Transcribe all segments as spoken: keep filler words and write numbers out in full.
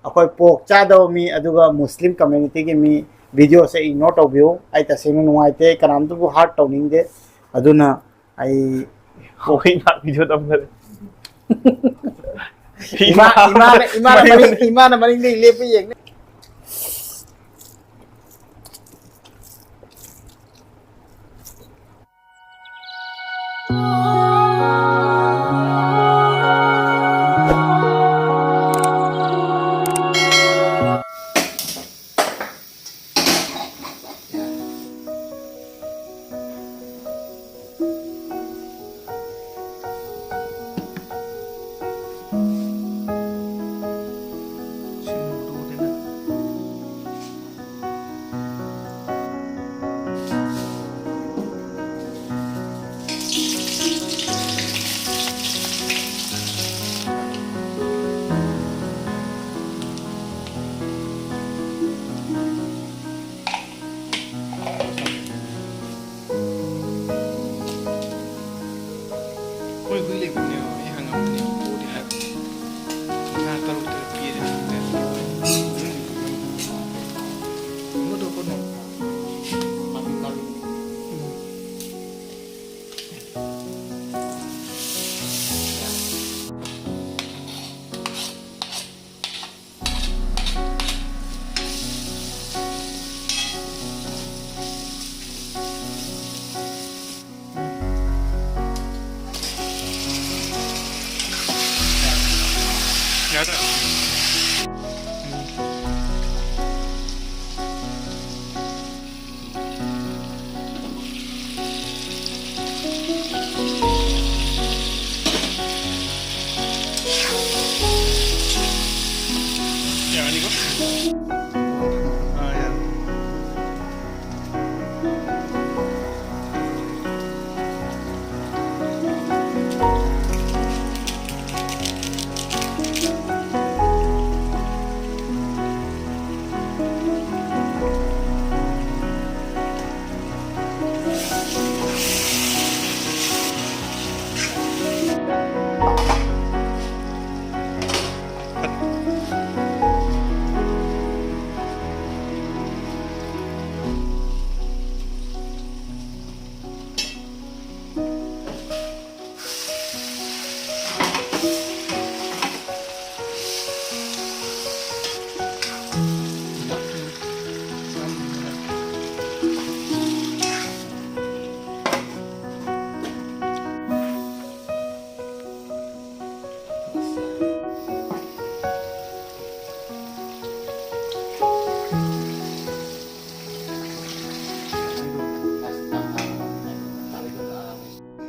ꯑꯩꯈꯣꯏ ꯄꯣꯛ ꯆꯥꯗꯕ ꯃꯤ ꯑꯗꯨꯒ ꯃꯨꯁꯂꯤꯝ ꯀꯝꯃ꯭ꯌꯨꯅꯤꯇꯤꯒꯤ ꯃꯤ ꯚꯤꯗꯤꯑꯣꯁꯦ ꯏꯒꯅꯣꯔ ꯇꯧꯕꯤꯌꯨ꯫ ꯑꯩ ꯇꯁꯦꯡꯅ ꯅꯨꯡꯉꯥꯏꯇꯦ, ꯀꯅꯥꯝꯇꯕꯨ ꯍꯥꯔꯠ ꯇꯧꯅꯤꯡꯗꯦ꯫ ꯑꯗꯨꯅ ꯑꯩ ꯍꯣꯏ, ꯏꯃꯥ ꯚꯤꯗꯤꯑꯣ ꯅꯝꯈꯔꯦ꯫ ꯏꯃꯥ, ꯏꯃꯥꯅ, ꯏꯃꯥꯅ ꯃꯅꯤꯡ, ꯏꯃꯥꯅ ꯃꯅꯤꯡꯗꯒꯤ ꯂꯦꯞꯄ ꯌꯦꯡꯅꯦ꯫ ꯑꯩꯈꯣꯏ ꯍꯨꯏ ꯂꯩꯕꯅꯦꯕ, ꯑꯩ ꯍꯪꯉꯝꯕꯅꯦꯕ, ꯄꯣꯗꯤ ꯍꯥꯏꯕ꯫ ꯉꯥ ꯇꯔꯨꯛ ꯇꯔꯦꯠ ꯄꯤꯔꯦ꯫ ꯑꯃꯗꯣ ꯑꯩꯈꯣꯏꯅ ꯃꯥꯒꯤ ꯀꯥꯔꯨ꯫ ꯌꯥꯗ꯭ꯔꯥ? ꯌꯥꯅꯤꯀꯣ? ꯑꯥ, ꯌꯥꯔꯦ꯫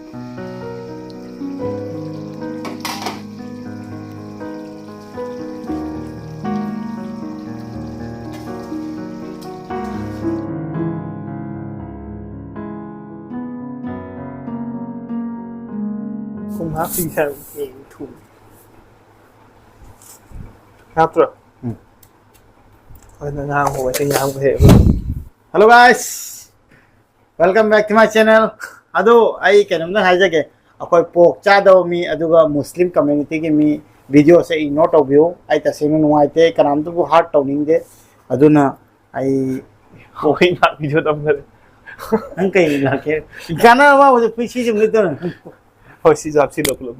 ꯀꯨꯝꯍꯥ ꯄꯤꯖꯕ ꯌꯦꯡ ꯊꯨꯝ꯫ ꯅꯠꯇ꯭ꯔꯣ? ꯎꯝ꯫ ꯑꯗꯨꯅ ꯉꯥꯡꯕ ꯑꯩ ꯉꯥꯡꯕ ꯍꯦꯛ꯫ Hello guys, welcome back to my channel. ꯑꯗꯣ ꯑꯩ ꯀꯩꯅꯣꯝꯇ ꯍꯥꯏꯖꯒꯦ, ꯑꯩꯈꯣꯏ ꯄꯣꯛ ꯆꯥꯗꯕ ꯃꯤ ꯑꯗꯨꯒ ꯃꯨꯁꯂꯤꯝ ꯀꯝꯃ꯭ꯌꯨꯅꯤꯇꯤꯒꯤ ꯃꯤ ꯚꯤꯗꯤꯑꯣꯁꯦ ꯏꯒꯅꯣꯔ ꯇꯧꯕꯤꯌꯨ꯫ ꯑꯩ ꯇꯁꯦꯡꯅ ꯅꯨꯡꯉꯥꯏꯇꯦ, ꯀꯅꯥꯝꯇꯕꯨ ꯍꯥꯔꯠ ꯇꯧꯅꯤꯡꯗꯦ꯫ ꯑꯗꯨꯅ ꯑꯩ ꯍꯣꯏ ꯉꯥꯛ ꯚꯤꯗꯤꯑꯣ ꯇꯝꯗꯔꯦ꯫ ꯅꯪ ꯀꯩ ꯂꯥꯛꯀꯦ? ꯀꯥꯟꯅꯕ ꯍꯧꯖꯤꯛ ꯄꯨꯟꯁꯤꯁꯦ ꯑꯃꯨꯛ ꯂꯩꯇꯧꯔꯦ꯫ ꯍꯣꯏ ꯁꯤꯁꯨ ꯍꯥꯞꯆꯤꯜꯂꯣ ꯄꯨꯂꯞ꯫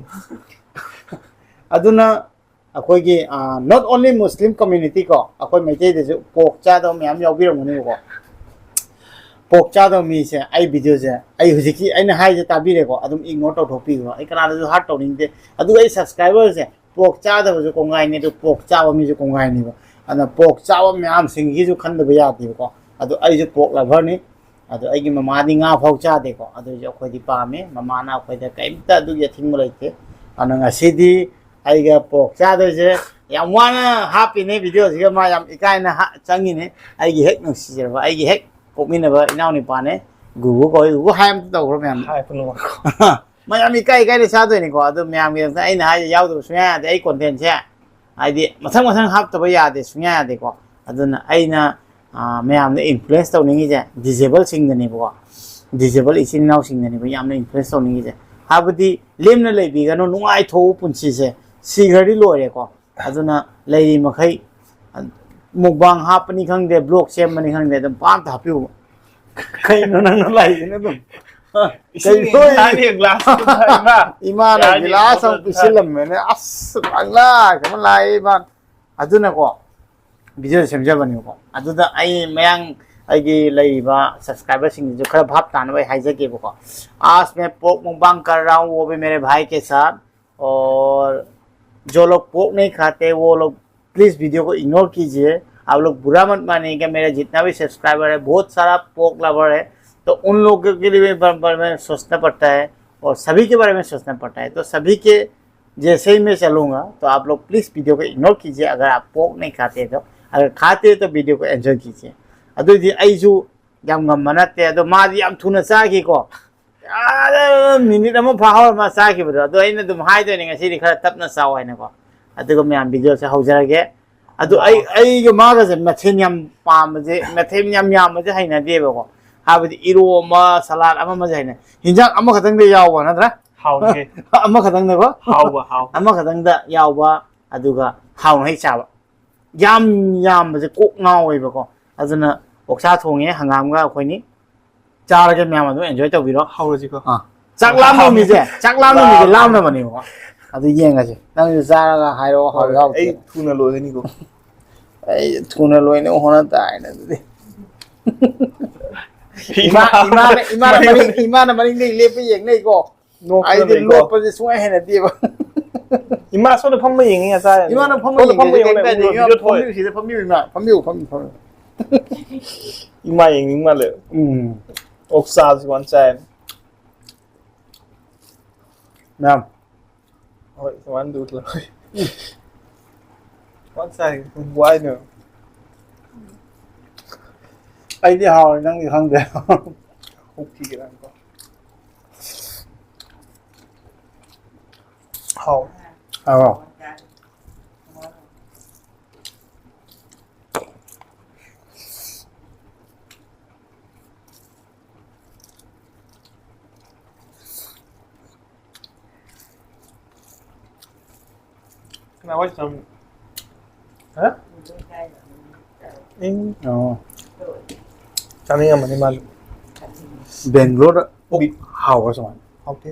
ꯑꯗꯨꯅ ꯑꯩꯈꯣꯏꯒꯤ ꯅꯣꯠ ꯑꯣꯟꯂꯤ ꯃꯨꯁꯂꯤꯝ ꯀꯝꯃ꯭ꯌꯨꯅꯤꯇꯤ ꯀꯣ, ꯑꯩꯈꯣꯏ ꯃꯩꯇꯩꯗꯁꯨ ꯄꯣꯛ ꯆꯥꯗꯕ ꯃꯌꯥꯝ ꯌꯥꯎꯕꯤꯔꯝꯒꯅꯦꯕꯀꯣ꯫ ꯄꯣꯛ ꯆꯥꯗꯕ ꯃꯤꯁꯦ ꯑꯩ ꯚꯤꯗꯤꯑꯣꯁꯦ ꯑꯩ ꯍꯧꯖꯤꯛꯀꯤ ꯑꯩꯅ ꯍꯥꯏꯁꯦ ꯇꯥꯕꯤꯔꯦꯀꯣ, ꯑꯗꯨꯝ ꯏꯒꯅꯣꯔ ꯇꯧꯊꯣꯛꯄꯤꯈ꯭ꯔꯣ꯫ ꯑꯩ ꯀꯅꯥꯗꯁꯨ ꯍꯥꯔꯠ ꯇꯧꯅꯤꯡꯗꯦ꯫ ꯑꯗꯨꯒ ꯑꯩ ꯁꯕꯁꯀ꯭ꯔꯥꯏꯕꯔꯁꯦ ꯄꯣꯛ ꯆꯥꯗꯕꯁꯨ ꯀꯣꯡꯒꯥꯏꯅꯤ, ꯑꯗꯨ ꯄꯣꯛ ꯆꯥꯕ ꯃꯤꯁꯨ ꯀꯣꯡꯒꯥꯏꯅꯤꯕ꯫ ꯑꯗꯨꯅ ꯄꯣꯛ ꯆꯥꯕ ꯃꯌꯥꯝꯁꯤꯡꯒꯤꯁꯨ ꯈꯟꯗꯕ ꯌꯥꯗꯦꯕꯀꯣ꯫ ꯑꯗꯣ ꯑꯩꯁꯨ ꯄꯣꯛ ꯂꯚꯔꯅꯤ꯫ ꯑꯗꯣ ꯑꯩꯒꯤ ꯃꯃꯥꯗꯤ ꯉꯥ ꯐꯥꯎ ꯆꯥꯗꯦꯀꯣ, ꯑꯗꯨꯁꯨ ꯑꯩꯈꯣꯏꯗꯤ ꯄꯥꯝꯃꯦ꯫ ꯃꯃꯥꯅ ꯑꯩꯈꯣꯏꯗ ꯀꯔꯤꯝꯇ ꯑꯗꯨꯒꯤ ꯑꯊꯤꯡꯕ ꯂꯩꯇꯦ꯫ ꯑꯗꯨꯅ ꯉꯁꯤꯗꯤ ꯑꯩꯒ ꯄꯣꯛ ꯆꯥꯗꯣꯏꯁꯦ ꯌꯥꯝ ꯋꯥꯅ ꯍꯥꯞꯄꯤꯅꯦ ꯚꯤꯗꯤꯑꯣꯁꯤꯒ, ꯃꯥ ꯌꯥꯝ ꯏꯀꯥꯏꯅ ꯍꯥ-, ꯆꯪꯉꯤꯅꯦ꯫ ꯑꯩꯒꯤ ꯍꯦꯛ ꯅꯨꯡꯁꯤꯖꯔꯕ, ꯑꯩꯒꯤ ꯍꯦꯛ ꯄꯣꯛꯃꯤꯟꯅꯕ ꯏꯅꯥꯎꯅꯤꯄꯥꯅꯦ꯫ ꯒꯨꯒꯨ ꯀꯧꯏ꯫ ꯒꯨꯒꯨ ꯍꯥꯏ ꯑꯝꯇ ꯇꯧꯈ꯭ꯔꯣ ꯃꯌꯥꯝ꯫ ꯍꯥꯏ ꯄꯨꯟꯅ ꯃꯌꯥꯝ ꯏꯀꯥꯏ ꯏꯀꯥꯏꯅ ꯆꯥꯗꯣꯏꯅꯤꯀꯣ꯫ ꯑꯗꯨ ꯃꯌꯥꯝꯒꯤꯗꯃꯛꯇ ꯑꯩꯅ ꯍꯥꯏꯁꯦ ꯌꯥꯎꯗꯕ ꯁꯨꯡꯌꯥ ꯌꯥꯗꯦ꯫ ꯑꯩ ꯀꯣꯟꯇꯦꯟꯁꯦ ꯍꯥꯏꯗꯤ ꯃꯊꯪ ꯃꯊꯪ ꯍꯥꯞꯇꯕ ꯌꯥꯗꯦ, ꯁꯨꯡꯌꯥ ꯌꯥꯗꯦꯀꯣ꯫ ꯑꯗꯨꯅ ꯑꯩꯅ, ꯑꯥ, ꯃꯌꯥꯝꯗ ꯏꯟꯐ꯭ꯂꯨꯌꯦꯟꯁ ꯇꯧꯅꯤꯡꯉꯤꯁꯦ ꯗꯤꯖꯦꯕꯜꯁꯤꯡꯗꯅꯦꯕꯀꯣ꯫ ꯗꯤꯖꯦꯕꯜ ꯏꯆꯤꯟ ꯏꯅꯥꯎꯁꯤꯡꯗꯅꯦꯕ ꯌꯥꯝꯅ ꯏꯟꯐ꯭ꯂꯨꯌꯦꯟꯁ ꯇꯧꯅꯤꯡꯉꯤꯁꯦ꯫ ꯍꯥꯏꯕꯗꯤ ꯂꯦꯝꯅ ꯂꯩꯕꯤꯒꯅꯨ, ꯅꯨꯡꯉꯥꯏꯊꯣꯛꯎ ꯄꯨꯟꯁꯤꯁꯦ꯫ ꯁꯤꯈ꯭ꯔꯗꯤ ꯂꯣꯏꯔꯦꯀꯣ꯫ ꯑꯗꯨꯅ ꯂꯩꯔꯤ ꯃꯈꯩ ꯃꯨꯛꯕꯥꯡ ꯍꯥꯞꯄꯅꯤ ꯈꯪꯗꯦ, ꯕ꯭ꯂꯣꯛ ꯁꯦꯝꯕꯅꯤ ꯈꯪꯗꯦ, ꯑꯗꯨꯝ ꯄꯥꯡꯇ ꯍꯥꯞꯄꯤꯌꯨ꯫ ꯀꯩꯅꯣ ꯅꯪꯅ ꯂꯥꯛꯏꯁꯤꯅ ꯑꯗꯨꯝ? ꯏꯁꯤꯡ ꯀꯩꯅꯣ? ꯍꯥꯏꯔꯤ ꯒ꯭ꯂꯥꯁ ꯑꯗꯨꯝ ꯊꯛꯏ, ꯏꯃꯥ꯫ ꯏꯃꯥꯅ ꯌꯥꯅꯤ, ꯒꯤꯂꯥꯁ ꯑꯃꯨꯛ ꯑꯗꯨꯝ ꯄꯤꯁꯤꯜꯂꯝꯃꯦꯅꯦ꯫ ꯑꯁ, ꯄꯪꯂꯥꯛ ꯑꯃ ꯂꯥꯛꯑꯦ ꯏꯃꯥ꯫ ꯑꯗꯨꯅꯀꯣ, ꯚꯤꯗꯤꯑꯣ ꯁꯦꯝꯖꯕꯅꯦꯕꯀꯣ꯫ ꯑꯗꯨꯗ ꯑꯩ ꯃꯌꯥꯡ, ꯑꯩꯒꯤ ꯂꯩꯔꯤꯕ ꯁꯕꯁꯀ꯭ꯔꯥꯏꯕꯔꯁꯤꯡꯗꯨꯁꯨ ꯈꯔ ꯚꯥꯞ ꯇꯥꯅꯕ ꯑꯩ ꯍꯥꯏꯖꯒꯦꯕꯀꯣ꯫ आज मैं पोक मुकबांग कर रहा हूँ, वो भी मेरे भाई के साथ। और जो लोग पोक नहीं खाते, वो लोग प्लीज वीडियो को इग्नोर कीजिए। आप लोग बुरा मत मानिएगा, मेरा जितना भी सब्सक्राइबर है, बहुत सारा पोक लवर है, तो उन लोगों के लिए भी बर-, बर-, में सोचना पड़ता है। और सभी के बारे में सोचना पड़ता है। तो सभी के जैसे ही मैं चलूंगा, तो आप लोग प्लीज वीडियो को इग्नोर कीजिए अगर आप पोर्क नहीं खाते तो। अगर खाते हैं तो वीडियो को एंजॉय कीजिए। ꯑꯗꯨꯗꯤ ꯑꯩꯁꯨ ꯌꯥꯝ ꯉꯝꯕ ꯅꯠꯇꯦ, ꯑꯗꯣ ꯃꯥꯗꯤ ꯌꯥꯝ ꯊꯨꯅ ꯆꯥꯈꯤꯀꯣ꯫ ꯑꯥ, ꯃꯤꯅꯤꯠ ꯑꯃ ꯐꯥꯍꯧꯔ ꯃꯥ ꯆꯥꯈꯤꯕꯗꯣ꯫ ꯑꯗꯣ ꯑꯩꯅ ꯑꯗꯨꯝ ꯍꯥꯏꯗꯣꯏꯅꯦ, ꯉꯁꯤꯗꯤ ꯈꯔ ꯇꯞꯅ ꯆꯥꯎ ꯍꯥꯏꯅꯀꯣ꯫ ꯑꯗꯨꯒ ꯃꯌꯥꯝ ꯚꯤꯗꯤꯑꯣꯁꯦ ꯍꯧꯖꯔꯒꯦ꯫ ꯑꯗꯨ ꯑꯩ, ꯑꯩꯒ ꯃꯥꯒꯁꯦ ꯃꯊꯦꯜ ꯌꯥꯝ ꯄꯥꯝꯕꯁꯦ, ꯃꯊꯦꯜ ꯌꯥꯝ ꯌꯥꯝꯕꯁꯦ ꯍꯩꯅꯗꯦꯕꯀꯣ꯫ ꯍꯥꯏꯕꯗꯤ ꯏꯔꯣꯝꯕ, ꯁꯂꯥꯗ ꯑꯃ ꯑꯃꯁꯦ ꯍꯩꯅꯩ꯫ ꯍꯤꯟꯖꯥꯡ ꯑꯃꯈꯛꯇꯪꯗ ꯌꯥꯎꯕ ꯅꯠꯇ꯭ꯔꯥ? ꯍꯥꯎꯅꯤ꯫ ꯑꯃꯈꯛꯇꯪꯗꯀꯣ? ꯍꯥꯎꯕ, ꯍꯥꯎ꯫ ꯑꯃꯈꯛꯇꯪꯗ ꯌꯥꯎꯕ, ꯑꯗꯨꯒ ꯍꯥꯎꯅ ꯍꯦꯛ ꯆꯥꯕ꯫ ꯌꯥꯝ ꯌꯥꯝꯕꯁꯦ ꯀꯣꯛ ꯉꯥꯎꯋꯦꯕꯀꯣ꯫ ꯑꯗꯨꯅ ꯑꯣꯛꯁꯥ ꯊꯣꯡꯉꯦ, ꯍꯪꯒꯥꯝꯒ ꯑꯩꯈꯣꯏꯅꯤ꯫ ꯆꯥꯔꯒꯦ, ꯃꯌꯥꯝ ꯑꯗꯨꯝ ꯑꯦꯟꯖꯣꯏ ꯇꯧꯕꯤꯔꯣ꯫ ꯍꯧꯔꯁꯤꯀꯣ꯫ ꯑꯥ꯫ ꯆꯥꯛ ꯂꯥꯝꯕ ꯃꯤꯁꯦ, ꯆꯥꯛ ꯂꯥꯝꯕ ꯃꯤꯁꯦ ꯂꯥꯝꯅꯕꯅꯦꯕꯀꯣ꯫ ꯑꯗꯨ ꯌꯦꯡꯉꯁꯦ꯫ ꯅꯪꯁꯨ ꯆꯥꯔꯒ ꯍꯥꯏꯔꯛꯑꯣ, ꯍꯥꯎꯏ ꯍꯣꯏ, ꯍꯥꯎꯇꯦ꯫ ꯑꯩ ꯊꯨꯅ ꯂꯣꯏꯒꯅꯤꯀꯣ꯫ ꯑꯩ ꯊꯨꯅ ꯂꯣꯏꯅꯕ ꯍꯣꯠꯅ ꯇꯥꯔꯦꯅꯦ ꯑꯗꯨꯗꯤ꯫ ꯏꯃꯥ, ꯏꯃꯥꯅ, ꯏꯃꯥꯅ ꯃꯅꯤꯡ, ꯏꯃꯥꯅ ꯃꯅꯤꯡꯗꯒꯤ ꯂꯦꯞꯄ ꯌꯦꯡꯅꯩꯀꯣ꯫ ꯅꯣꯛꯄꯗ ꯑꯩꯗꯤ ꯂꯩꯀꯣ꯫ ꯂꯣꯠꯄꯁꯦ ꯁꯨꯡꯍꯩ ꯍꯩꯅꯗꯦꯕ꯫ ꯏꯃꯥ ꯁꯣꯝꯗ ꯐꯝꯕ ꯌꯦꯡꯉꯤ ꯉꯁꯥꯏ꯫ ꯏꯃꯥꯅ ꯐꯝꯕ ꯁꯣꯝꯗ ꯐꯝꯕ ꯌꯦꯡꯒꯦꯗꯤ ꯌꯦꯡꯉꯨ ꯀꯩꯝ ꯂꯩ, ꯀꯥꯏꯗꯦ꯫ ꯎꯔꯣ, ꯏꯃꯥ ꯚꯤꯗꯤꯑꯣ ꯊꯣꯛꯑꯦ꯫ ꯐꯝꯕꯤꯌꯨ, ꯁꯤꯗ ꯐꯝꯕꯤꯌꯨ, ꯏꯃꯥ꯫ ꯐꯝꯕꯤꯌꯨ, ꯐꯝꯕꯤꯌꯨ, ꯐꯝꯕꯤꯌꯨ꯫ ꯏꯃꯥ ꯌꯦꯡꯅꯤꯡ ꯃꯥꯜꯂꯦ꯫ ꯎꯝ꯫ ꯑꯣꯛ ꯆꯥꯁꯤ ꯋꯥꯟ ꯆꯥꯏ꯫ ꯃꯌꯥꯝ꯫ ꯍꯣꯏ, ꯁꯨꯃꯥꯏꯅ ꯗꯨ ꯂꯧ꯫ ꯋꯥꯟ ꯆꯥꯏ, ꯋꯥꯏꯅꯣ? ꯑꯩꯗꯤ ꯍꯥꯎꯔꯦ, ꯅꯪꯗꯤ ꯈꯪꯗꯦ꯫ ꯍꯨꯛꯈꯤꯒꯦ ꯅꯪꯀꯣ꯫ ꯍꯥꯎ꯫ ꯍꯥꯎ꯫ ꯀꯅꯥ ꯋꯥꯔꯤ ꯁꯥꯟꯅꯕꯅꯣ? ꯍꯥ? ꯏꯪ꯫ ꯑꯣ꯫ ꯆꯥꯅꯤꯡꯉꯝꯃꯅꯤ ꯃꯥꯁꯨ꯫ ꯕꯦꯡꯒ꯭ꯂꯣꯔꯗ ꯑꯣꯛ ꯍꯥꯎꯕ꯭ꯔꯥ ꯁꯨꯃꯥꯏꯅ? ꯍꯥꯎꯇꯦ꯫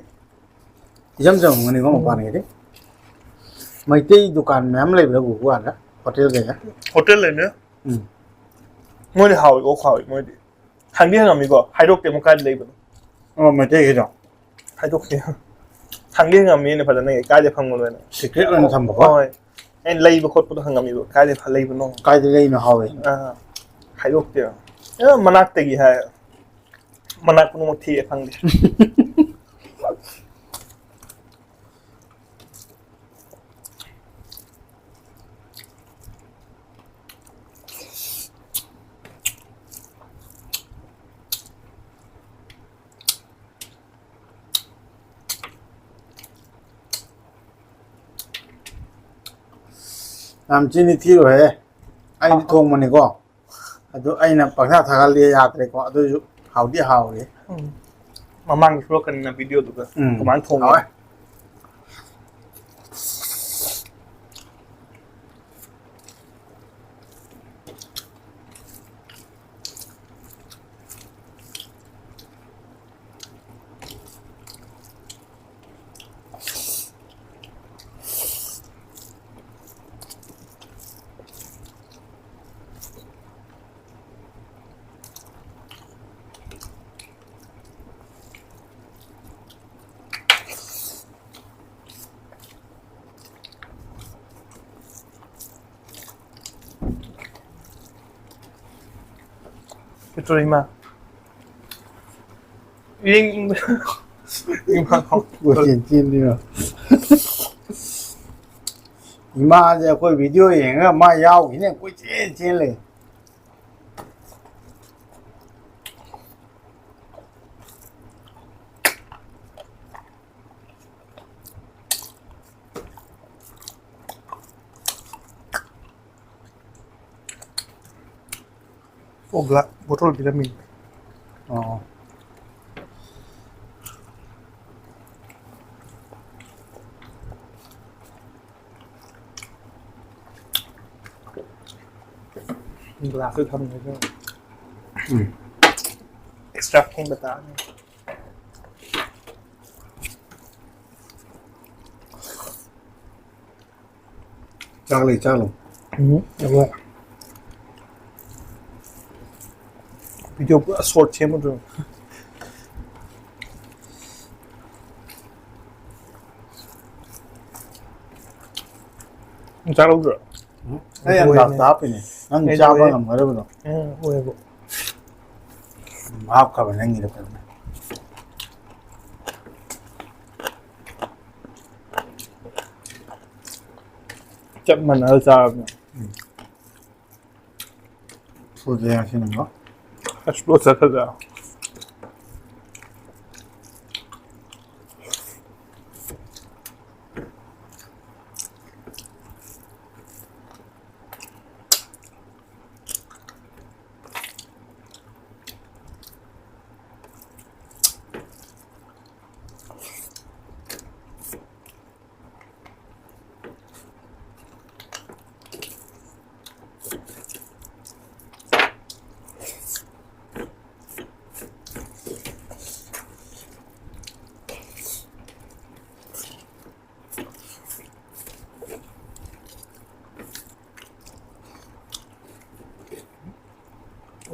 ꯏꯆꯝ ꯆꯝꯒꯅꯤꯀꯣ ꯎꯝ꯫ ꯃꯄꯥꯟꯒꯤꯗꯤ꯫ ꯃꯩꯇꯩ ꯗꯨꯀꯥꯟ ꯃꯌꯥꯝ ꯂꯩꯕ꯭ꯔꯥ ꯒꯨꯒꯨ ꯑꯥꯗ? ꯍꯣꯇꯦꯜ ꯀꯩꯗ? ꯍꯣꯇꯦꯜ ꯂꯩꯅꯦ꯫ ꯎꯝ꯫ ꯃꯣꯏꯗꯤ ꯍꯥꯎꯏ, ꯑꯣꯛ ꯍꯥꯎꯏ ꯃꯣꯏꯗꯤ꯫ ꯍꯪꯗꯤ ꯍꯪꯉꯝꯃꯤꯀꯣ, ꯍꯥꯏꯗꯣꯛꯇꯦ ꯑꯃꯨꯛ ꯀꯥꯏꯗ ꯂꯩꯕꯅꯣ꯫ ꯑꯣ, ꯃꯩꯇꯩꯒꯤꯗꯣ? ꯍꯥꯏꯗꯣꯛꯇꯦ꯫ ꯍꯪꯗꯤ ꯍꯪꯉꯝꯃꯤ ꯑꯩꯅ ꯐꯖꯅ, ꯀꯥꯏꯗ ꯐꯪꯕꯅꯣꯅ꯫ ꯁꯤꯀ꯭ꯔꯦꯠ ꯑꯣꯏꯅ ꯊꯝꯕꯀꯣ? ꯍꯣꯏ꯫ ꯑꯩꯅ ꯂꯩꯕ ꯈꯣꯠꯄꯗꯣ ꯍꯪꯉꯝꯃꯤꯕ, ꯀꯥꯏꯗ ꯐ-, ꯂꯩꯕꯅꯣ? ꯀꯥꯏꯗ ꯂꯩꯅꯣ ꯍꯥꯎꯋꯦ? ꯑꯥ, ꯍꯥꯏꯗꯣꯛꯇꯦꯕ꯫ ꯑꯦ, ꯃꯅꯥꯛꯇꯒꯤ ꯍꯥꯏ꯫ ꯃꯅꯥꯛ ꯄꯨꯝꯅꯃꯛ ꯊꯤꯌꯦ, ꯈꯪꯗꯦ꯫ ꯌꯥꯝ ꯆꯤꯅꯤ ꯊꯤꯔꯣꯏꯍꯦ꯫ ꯑꯩꯗꯤ ꯊꯣꯡꯕꯅꯤꯀꯣ꯫ ꯑꯗꯨ ꯑꯩꯅ ꯄꯪꯊꯥ ꯊꯥꯒꯠꯂꯦ ꯌꯥꯗ꯭ꯔꯦꯀꯣ꯫ ꯑꯗꯨꯁꯨ ꯍꯥꯎꯗꯤ ꯍꯥꯎꯔꯦ꯫ ꯎꯝ꯫ ꯃꯃꯥꯡꯗ ꯊꯣꯛꯂꯛꯀꯅꯤꯅ ꯚꯤꯗꯤꯑꯣꯗꯨꯒ ꯎꯝ꯫ ꯀꯃꯥꯏꯅ ꯊꯣꯡꯉꯦ? ꯍꯥꯎꯋꯦ꯫ ꯄꯦꯇ꯭ꯔꯣꯜ ꯏꯃꯥ꯫ ꯌꯦꯡ-, ꯏꯃꯥ꯫ ꯀꯣꯏꯆꯦꯟ ꯆꯦꯜꯂꯤꯔꯣ? ꯏꯃꯥꯁꯦ ꯑꯩꯈꯣꯏ ꯚꯤꯗꯤꯑꯣ ꯌꯦꯡꯉꯒ ꯃꯥ ꯌꯥꯎꯈꯤꯅꯦ, ꯀꯣꯏꯆꯦꯟ ꯆꯦꯜ ꯂꯩ꯫ ꯑꯣ, ꯒ꯭ꯂꯥ-, ꯕꯣꯇꯜ ꯄꯤꯔꯝꯃꯤ꯫ ꯑꯣ꯫ ꯒ꯭ꯂꯥꯁꯇ ꯊꯝꯃꯦ꯫ ꯎꯝ꯫ ꯑꯦꯛꯁꯇ꯭ꯔꯥ ꯐꯦꯡꯕ ꯇꯥꯔꯅꯤ꯫ ꯆꯥꯛ ꯂꯩ, ꯆꯥꯛ ꯂꯩ꯫ ꯎꯝ, ꯑꯗꯨꯒ ꯚꯤꯗꯤꯑꯣ ꯄꯨꯔꯥ ꯁꯣꯔꯠ ꯁꯦꯝꯃꯗ꯭ꯔꯣ? ꯆꯥꯛ ꯂꯧꯗ꯭ꯔꯣ? ꯎꯝ, ꯑꯩ ꯑꯪꯒ꯭ꯔꯥꯁꯇ ꯍꯥꯞꯄꯤꯅꯦ꯫ ꯅꯪ ꯑꯩ ꯆꯥꯕ ꯂꯣꯏꯔꯦ꯫ ꯉꯝꯒꯗꯕꯗꯣ꯫ ꯑꯦ, ꯑꯣꯏꯕ꯫ ꯍꯥꯞꯈ꯭ꯔꯕ ꯅꯪꯒꯤꯗꯣ ꯐꯖꯅ꯫ ꯆꯞ ꯃꯥꯟꯅꯔ ꯆꯥꯔꯕꯅꯦ꯫ ꯎꯝ꯫ ꯊꯨꯗꯦ ꯉꯁꯤꯅꯤꯀꯣ꯫ ꯑꯁ, ꯂꯣꯏ ꯆꯠꯈ꯭ꯔꯗ꯭ꯔꯥ?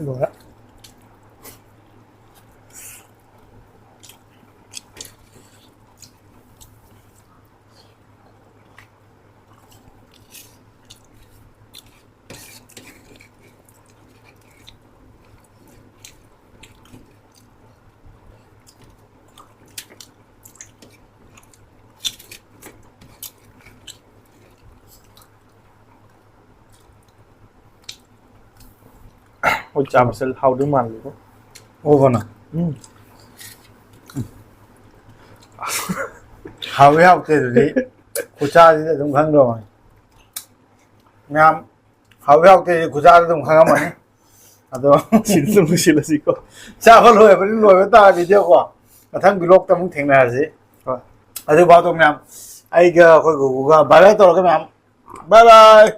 ꯂꯣꯏꯔꯦ꯫ ꯑꯣꯛ ꯆꯥꯕꯁꯦ ꯍꯥꯎꯗꯣꯏ ꯃꯥꯜꯂꯦꯀꯣ꯫ ꯑꯣꯛ ꯐꯅ꯫ ꯎꯝ꯫ ꯍꯥꯎꯏ ꯍꯥꯎꯇꯦ ꯑꯗꯨꯗꯤ ꯈꯨꯆꯥꯁꯤꯗꯤ ꯑꯗꯨꯝ ꯈꯪꯗꯧꯕꯅꯤ꯫ ꯃꯌꯥꯝ ꯍꯥꯎꯏ ꯍꯥꯎꯇꯦ ꯈꯨꯆꯥꯗ ꯑꯗꯨꯝ ꯈꯪꯉꯝꯃꯅꯤ꯫ ꯑꯗꯣ ꯁꯤꯗ ꯑꯗꯨꯝ ꯂꯣꯏꯁꯤꯜꯂꯁꯤꯀꯣ꯫ ꯆꯥꯕ ꯂꯣꯏꯕꯅꯤ, ꯂꯣꯏꯕ ꯇꯥꯔ video ꯀꯣ꯫ ꯃꯊꯪ vlogꯇ ꯑꯃꯨꯛ ꯊꯦꯡꯅꯔꯁꯤ꯫ ꯍꯣꯏ꯫ ꯑꯗꯨ ꯚꯥꯎꯗꯣ ꯃꯌꯥꯝ ꯑꯩꯒ ꯑꯩꯈꯣꯏ ꯒꯨꯒꯨꯒ bye bye ꯇꯧꯔꯒ ꯃꯌꯥꯝ bye bye꯫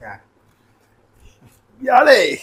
ꯌꯥꯔꯦ꯫ ꯌꯥꯔꯦ꯫